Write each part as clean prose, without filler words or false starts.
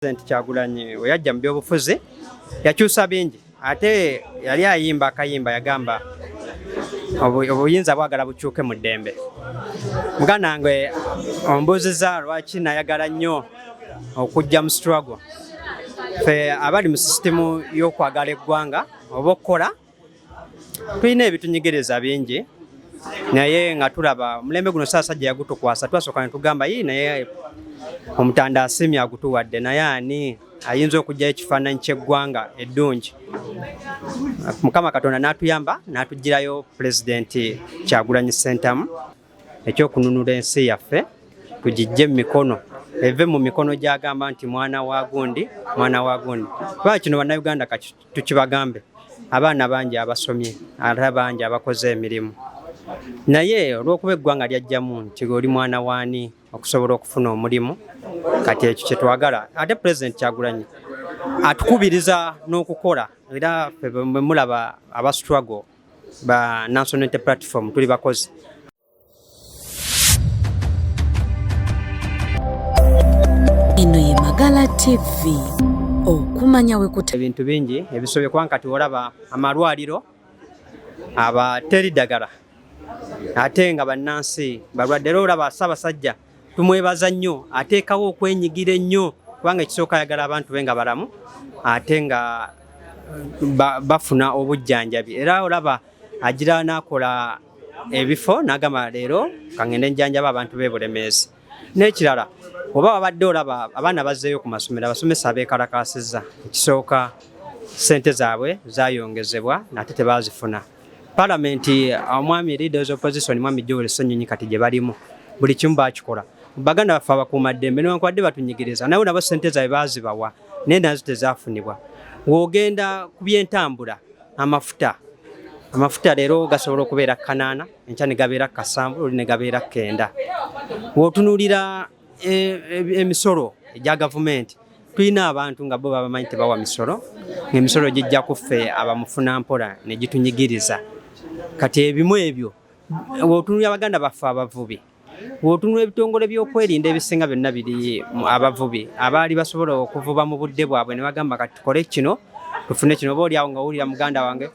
President Kyagulanyi we yajja mu byobufuzi yakyusa bingi, ate yali ayimba akayimba yagamba obuyinza bwagala bukyuke mu ddembe. Muganda wange ombuuziza lwaki nayagala nnyo okujja mu struggle. Ffe abali mu sisitimu y'okwagala eggwanga oba okukola tulina ebitunyigiriza bingi, naye nga tulaba omulembe guno Ssaabasajja yagutukwasa, twasooka ne tugamba yii naye Omutanda asiimye agutuwadde, naye ani ayinza okuggyayo ekifaananyi ky'eggwanga eddungi? Mukama Katonda n'atuyamba n'atuggyirayo Pulezidenti Kyagulanyi Ssentamu ekyokununula ensi yaffe tugijje mu mikono, eve mu mikono gy'agamba nti mwana wa gundi, mwana wa gundi. Kuba kino Bannayuganda kati tukibagambe, abaana bangi abasomye ate bangi abakoze emirimu, naye olw'okuba eggwanga lyajjamu nti oli mwana waani okusobola okufuna omulimu, kati ekyo kye twagala. Ate Pulezidenti Kyagulanyi atukubiriza n'okukola, era ffe bwe mulaba aba struggle ba National Unity Platform tuli bakozi. Eno ye Magala TV, okumanya we kuta. Ebintu bingi ebisobye, kubanga kati olaba amalwaliro aba teri ddagala ate nga bannansi balwadde. Era olaba Ssaabasajja tumwebaza nnyo, ateekawo okwenyigira ennyo, kubanga ekisooka ayagala abantu be nga balamu ate nga bafuna obujjanjabi. Era olaba agira n'akola ebifo n'agamba leero kangende njjanjaba abantu b'e Bulemeezi. N'ekirala oba wabadde olaba abaana bazzeeyo ku masomero, abasomesa beekalakaasizza. Ekisooka ssente zaabwe zaayongezebwa nate tebaazifuna. Palamenti omwami leaders opposition mwami Joel Ssenyonyi kati gye balimu buli kimu bakikola. Baganda baffe abakuumaddembe newankubadde batunyigiriza, nabo nabo ssente zaabwe baazibawa naye nazo tezaafunibwa. W'ogenda ku by'entambula, amafuta leero gasobola okubeera kanaana, enkya ne gabeera kasanvu, luli ne gabeera kenda. W'otunuulira emisolo egya gavumenti, tulina abantu nga bo babamanyi tebawa misolo, ng'emisolo gijja kuffe abamufuna mpola ne gitunyigiriza. Kati ebimu ebyo w'otunuulira baganda baffe abavubi, w'otunula ebitongole by'okwerinda ebisinga byonna biri abavubi abaali basobola okuvuba mu budde bwabwe ne bagamba kati tukole kino tufune kino, oba oliawo nga owulira muganda wange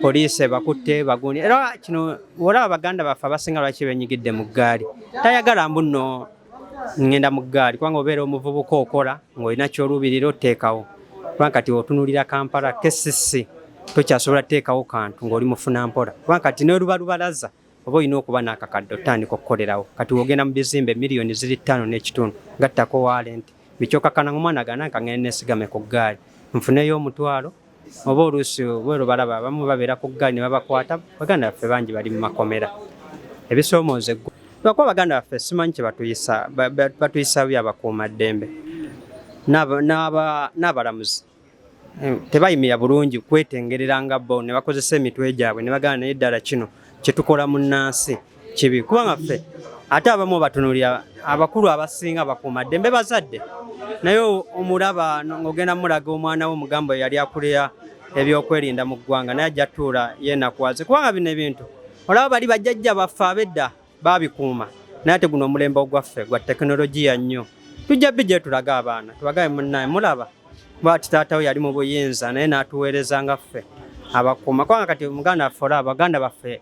poliisi ebakutte bagundi. Era kino olaba baganda baffe abasinga lwaki benyigidde mu ggaali, tayagala mbu nno ngenda mu ggaali, kubanga obeera omuvubuka okola ng'olina ky'oluubirira oteekawo, kubanga kati otunuulira Kampala KCC tokyasobola kuteekawo kantu ng'oli mufuna mpola, kubanga kati n'oluba lubalaza oba olina okuba n'akakadde otandika okukolerawo. Kati wogenda mu bizimbe miliyoni ziri 5.5 gattako walenti bikyokakana ng'omwana gana nkangende nesigame ku ggaali nfuneyo omutwalo, oba oluusi bweru balaba abamu babeera ku ggaali ne babakwata. Baganda baffe bangi bali mu makomera, ebisoomooza eggulu lwakuba baganda baffe simanyi kye batuyisa, batuyisa byabakuumaddembe n'abalamuzi tebayimirira bulungi kwetengerera nga bo ne bakozesa emitwe gyabwe ne bagamba naye ddala kino kye tukola munnansi kibi, kubanga ffe ate abamu batunuulira abakulu abasinga bakuumaddembe bazadde, naye omulaba ng'ogenda mulaga omwana wo omugambo yali akulira ebyokwerinda mu ggwanga, naye ajja tuula yeenakuwaze, kubanga bino ebintu olaba bali bajjajja baffe ab'edda baabikuuma, naye ate guno omulembe ogwaffe gwa tekinologiya nnyo, tujja bijja tulaga abaana tubagabe munnaye mulaba bwati taata we yali mu buyinza naye n'atuweereza nga ffe abakuuma, kubanga kati muganda waffe olaba baganda baffe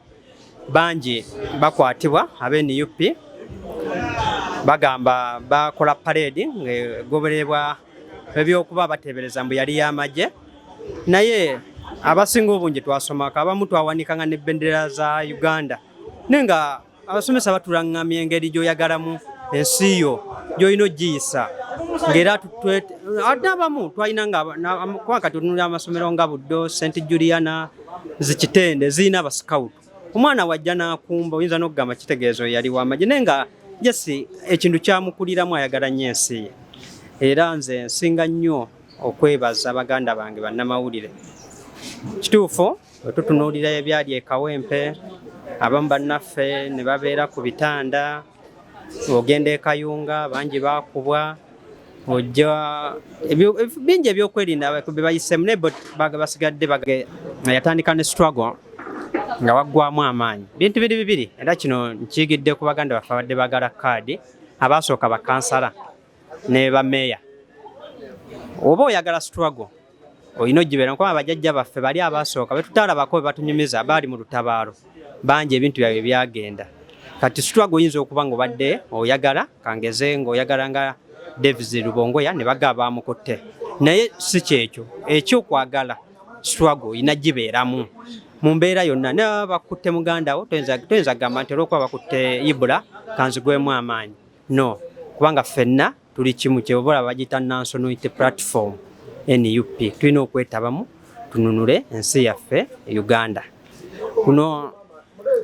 bangi bakwatibwa abe NUP bagamba bakola parade ng'egobererwa ebyokuba bateebereza mbu yali y'amagye, naye abasinga obungi twasomako, abamu twawanikanga ne bendera za Uganda, naye nga abasomesa batulaŋŋamya engeri gy'oyagalamu ensi yo gy'olina ogiyisa, ng'era ate abamu twalina nga kuba kati otunulira amasomero nga Buddo, St Juliana, zikitende zirina abasikawutu, omwana wajja n'akumba oyinza n'okugamba kitegeezo yali w'amagye, naye nga jesi ekintu kyamukuliramu ayagala nnyo ensi ye. Era nze nsinga nnyo okwebaza baganda bange bannamawulire. Kituufu bwe tutunuulira ebyali e Kawempe, abamu bannaffe ne babeera ku bitanda, ogenda e Kayunga bangi baakubwa, ojja bingi ebyokwerinda bye bayiseemu, naye bo basigadde yatandika ne struggle nga waggwamu amaanyi. Bintu biri bibiri, era kino nkiyigidde ku baganda baffe abadde baagala kaadi, abaasooka bakansala ne bameeya. Oba oyagala struggle, olina ogibeera, kuba bajjajja baffe bali abasooka betutalabako bebatunyumiza baali mu lutabaalo bangi, ebintu byabwe byagenda. Kati struggle oyinza okuba nga obadde oyagala, kangeze ng'oyagala nga Davis Lubongoya ne bagaba bamukutte, naye si kyekyo. Ekyokwagala struggle olina gibeeramu mu mbeera yonna. Naye bakutte muganda wo, toyinza kugamba nti olwokuba bakutte Ibula kanzigwemu amaanyi. No, kubanga ffenna tuli kimu. Kyeba bagiyita National Unity Platform, NUP. Tulina okwetabamu tununule ensi yaffe Uganda. Kuno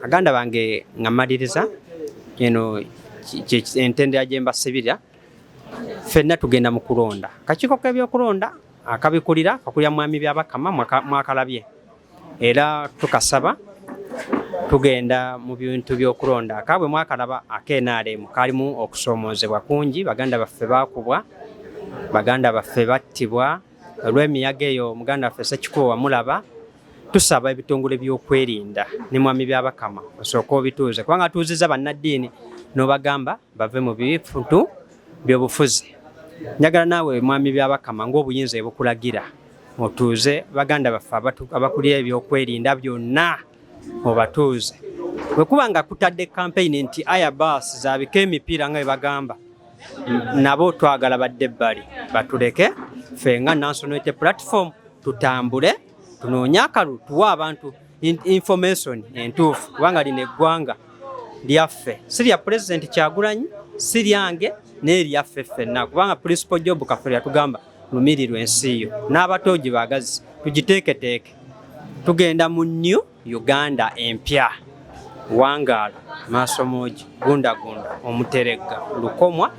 aganda bange, nga mmaliriza eno entendera gye mbasibira, ffenna tugenda mu kulonda. Akakiiko k'ebyokulonda akabikulira kakulira Mwami Byabakama, mwakalabye, era tukasaba. Tugenda mu bintu by'okulonda. Akabwe mwakalaba aka NRM kalimu okusoomoozebwa kungi. Baganda baffe bakubwa, baganda baffe battibwa olw'emiyaga eyo. Muganda waffe Sekikubo wamulaba. Tusaba ebitongole by'okwerinda ne Mwami Byabakama osooke obituuze, kubanga tuuziza bannaddiini n'obagamba bave mu bintu byobufuzi. Njagala naawe Mwami Byabakama, ng'obuyinza ebukulagira, otuuze baganda baffe abakulira ebyokwerinda byonna, obatuuze. Bwe kuba nga kutadde kampeyini nti aya baasi zaabika emipiira nga bwe bagamba, nabo twagala badde ebbali, batuleke ffe nga National Unity Platform tutambule, tunoonye akalulu, tuwe abantu information entuufu, kubanga lino eggwanga lyaffe, si lya Pulezidenti Kyagulanyi, si lyange, naye lyaffe ffenna, kubanga Principal Job Kafeero yatugamba, "Lumirirwa ensi yo n'abato gye baagazi." Tugiteeketeeke, tugenda mu new Uganda empya. Wangaala, maaso moogi, gundagunda, omuteregga lukomwa.